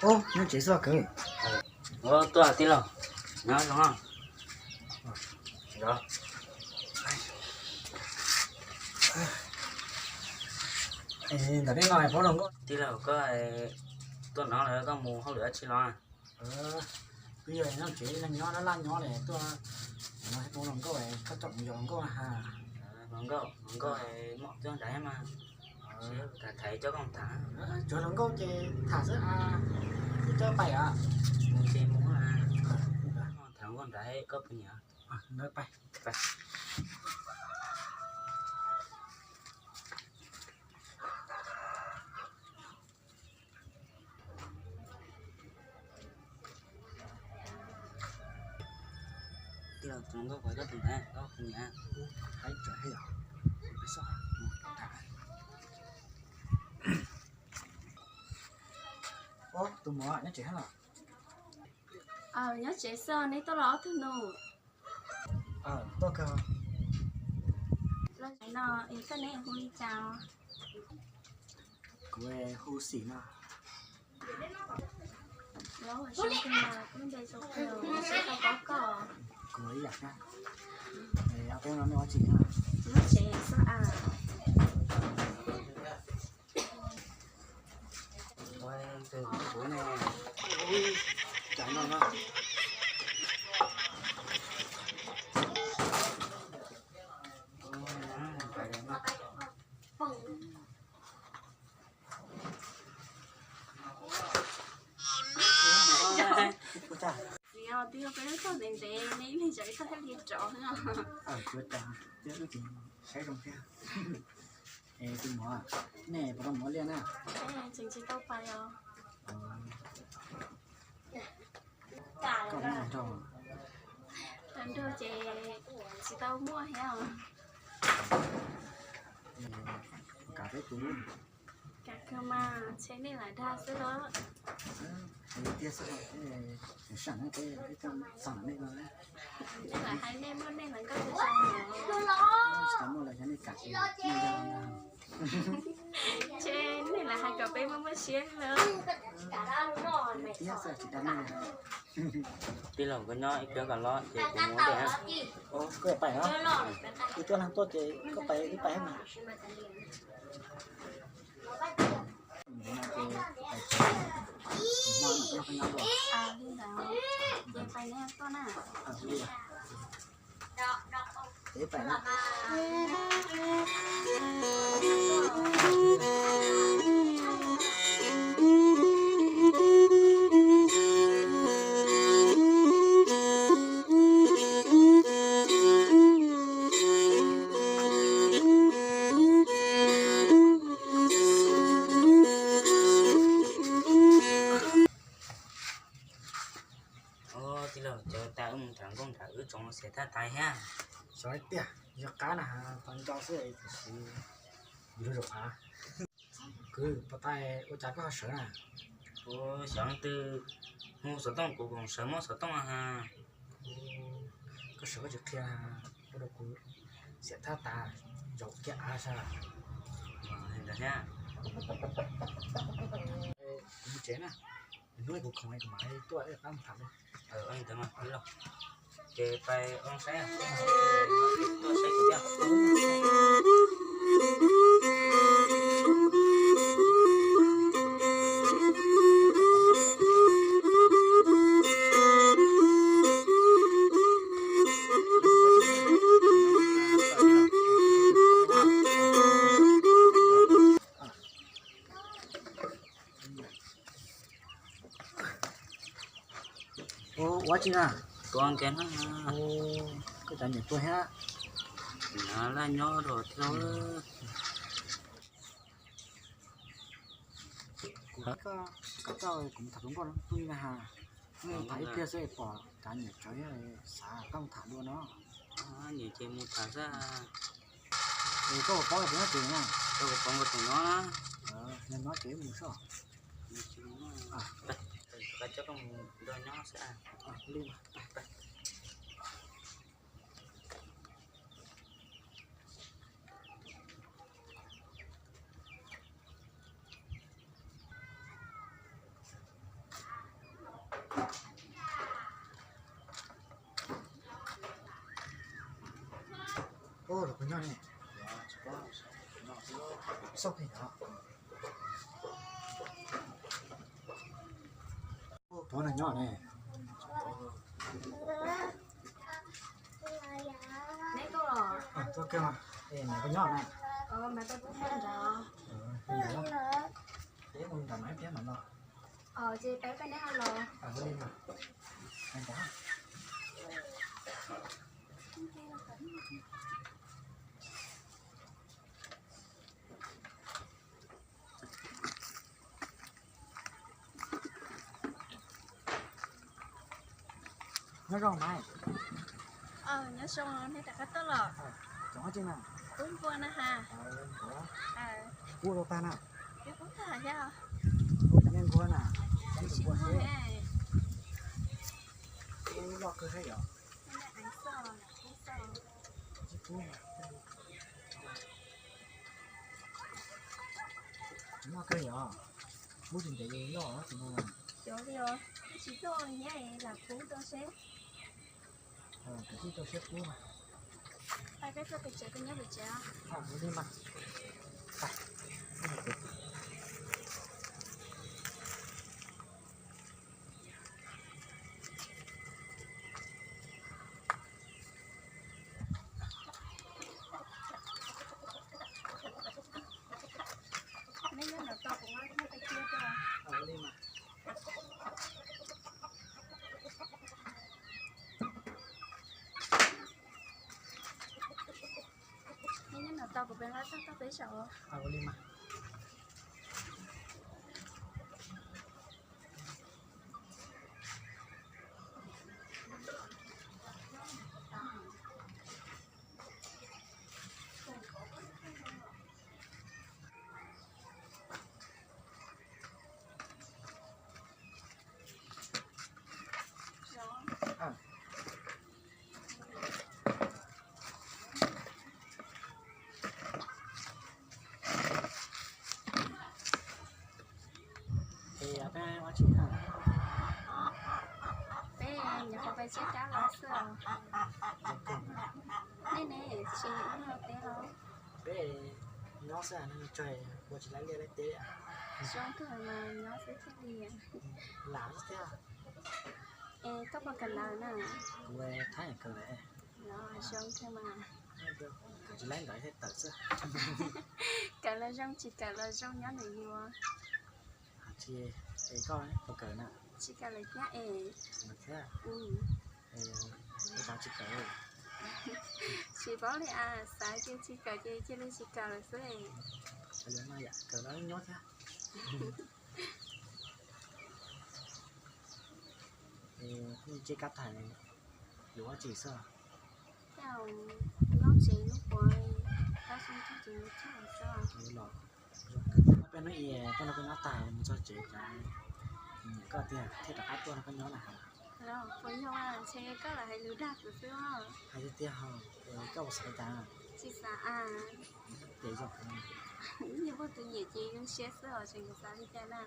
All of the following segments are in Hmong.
Ub, nyob tsev xwb los kwv? Ua tuaj tij laug, nyob zoo. Ntawm nej no puas hloov nkauj? Tij laug, koj tuaj no lawm koj mus hauj lwm dab tsi los? Twb yog nyob tsev neeg nyob laj laj nyob li tuaj no puas hloov nkauj, koj coj kuv yos hluas nkauj na ha. Hluas nkauj, hluas nkauj muaj twb nrad mas. Tham, tham coj koj tham. Tsuav hluas nkauj ces tham xwb, coj pais os. Mus ces mus, tham hluas nkauj nrad koj puas nyiam? Tij laug, tus hluas nkauj koj tus ntawd koj puas nyiam? Ub, haib tsawv thiab yom. Mus tham. Ub, tus muam nyob tsev thiab los? Nyob tsev xwb, neb tuaj los ob tug nus? Tuaj kawg. Los no, koj neb hu li cas? Kuv hu Xim no. Los zoo kawg mas, koj npe zoo kawg, tsis tau paub koj. Kuv ib yam thiab. Ob peb no nej ua tsi na? Nyob tsev xwb as. Txiv, twb yog peb lub txoj ntev ntev, nej ib leeg tso ib txoj thiaj li rov. Saib zoo thiab. Tus muam, nej puas tau mus ua liaj na? Tseem tsis tau pais os. Koj muaj hluas nraug? Hluas nraug ces tsis tau muaj thiab os. Kam peb tus. Kam kawg mas, ntshe nej lam dag xwb los. Tiag xwb, sam peb txog nej no. Nej lam hais nej muaj nej hluas nkauj zoo zoo. Tsis tau muaj los yog nej kam. Ntshe nej lam hais kom peb muaj muaj siab lawm. Tiag xwb tsis dag nej. Tij laug, koj nyob ib pliag kom los ces kuv mus ua liaj. Koj pais os. Wb cuab leeg tuaj ces koj pais wb pais mas. Li ntawd, ces pais neb tuaj na. Ces pais na. Ua, tij laug, caw tas wb mus tham nkauj nram wb tsoom xiam thaj tas thiab. Xyov tiag, yog qab na, tau nco xwb tiam sis yus lub zaum av. Kwv, puas tas ua cas koj ho sawv na? Kuv xyov leej twg hu xov tooj kuv, kuv sawv muab xov tooj ha. Koj sawv koj tsis qhia, ua rau kuv xiam thaj tas zaum kiag av sas. Ntawd thiab. Kuv mus tsev na, hnub kuv khoom kuv mam li tuaj wb rov qab mus tham dua. Ntawd mas, ces pais ua saib, tuaj saib kuv thiab. Ua tsi na? Tuav nkev na. Koj cov niam tuag thiab. Nyob laj nyob rau thiab. Kuv, koj, koj coj kuv mus tham hluas nkauj phooj ywg na ha. Tham ib pliag xwb pom cov niam tsawv xav koj mus tham dua no. Niam ces mus tham xwb. Koj puas paub puas nyob tsev na? Koj puas paub nkauj tus no? Yog no ces wb mus soj. Coj koj mus nrog nyob xwb. Li mas. Los puas nyob ne? Xauj pem no. Puas nyob ne? Neb tuaj los? Tuaj kawg mas. Es neb puas nyob na? Peb mus nram no ib pliag mam los. Ces peb peb neb ho los. Nyob zoo mas. Nyob zoo, nej rov qab tuaj los? Cov dab tsi na? Pub npua na ha. Pub rau tag na. Pub tag thiab. Cov me npua na. Cov me npua thiab. Loj kawg thiab yom. Loj kawg yom. Pub tsis ntev loj tus no. Xyov li os, tsis tuaj nyiam lam pub rau seb. Kawm tij rau siab pub mas. Peb tuaj pem tsev, peb nyob pem tsev os. Mus li mas. Neb nyob no tos kuv muab tej tiab rau. Neb nyob no tos kuv pem nqa txoj toj peb saum. Peb ua tsi na? Peb nyuam qhuav pais tseb kab los xwb os. Nej ne, tsis ua luaj teb los? Peb nyob xwb, nyob tso, ua tsis laib liaj laib teb. Zoo kawg mas nyob xwb thiaj li. Lam xwb thiab. Es koj puas kawm ntawv na? Kuv thab kawm lawm. Zoo kawg mas. Kawm tsis laib ntawv thiaj tawm xwb. Kawm los zoo, tsis kawm los zoo, nyob ntawm yus. Tsis, es koj puas kawm na? Tsis kawm lawm thiab es. Thiab. Ua cas tsis kawm? Tsis paub li as, xav tias tsis kawm ces cia li tsis kawm lawm xwb. Kawm los nyob thiab. Nej tseb kab tag, yuav ua tsi xwb? Nyob tsev lub puav tab sis tsis mus txog xwb. Peb hnub ib, peb hnub peb nyob tag mus txog tsev, koj tiag thiaj rov qab tuaj no koj nyob na. Puas yog ntshe koj lam hais lus dag kuv xwb os. Hais tiag tiag ho, koj puas xav li cas? Tsis xav as. Ces zoo, yog muaj tus nyiam ces zoo siab xwb os, tseem xav li cas na.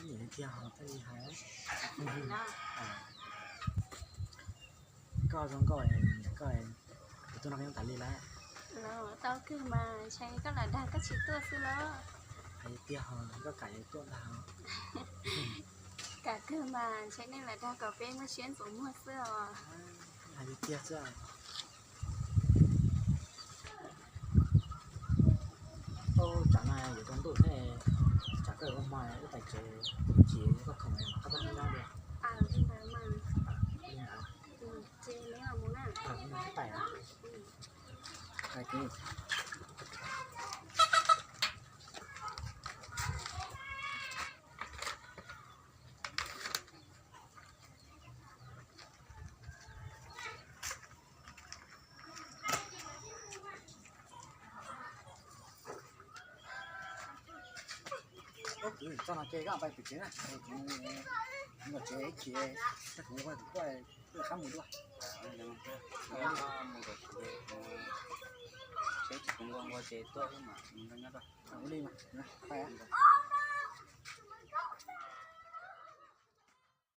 Nyiam tiag tiag ho thiaj li hais. Koj zoo nkauj, koj, kuv tuaj no koj nyob tas li lawm. Tau kawg mas, ntshe koj lam dag koj tsis tuaj xwb los. Hais tiag ho, koj kam tuaj ntag. Kam kawg mas, ntshe nej lam dag kom peb muaj siab ntxuav muag xwb os. Hais tiag xwb. Ub, tsam no yuav tsaus ntuj thiab, tsam koj ua hmo wb pais tsev, tsis koj khoom mam koj tuaj nyob dua. Li ntawd. Ces neb mam mus na. Pais. Ub, kuv txoj no ces koj pais pem tsev na, kuv mus tsev ib chim, tag kuv ua kuv tuaj, tuaj qab mus dua. Mus kom tsev, kuv nqua nqua ces tuaj wb mam mus nrog nyob dua. Ua li mas, pais.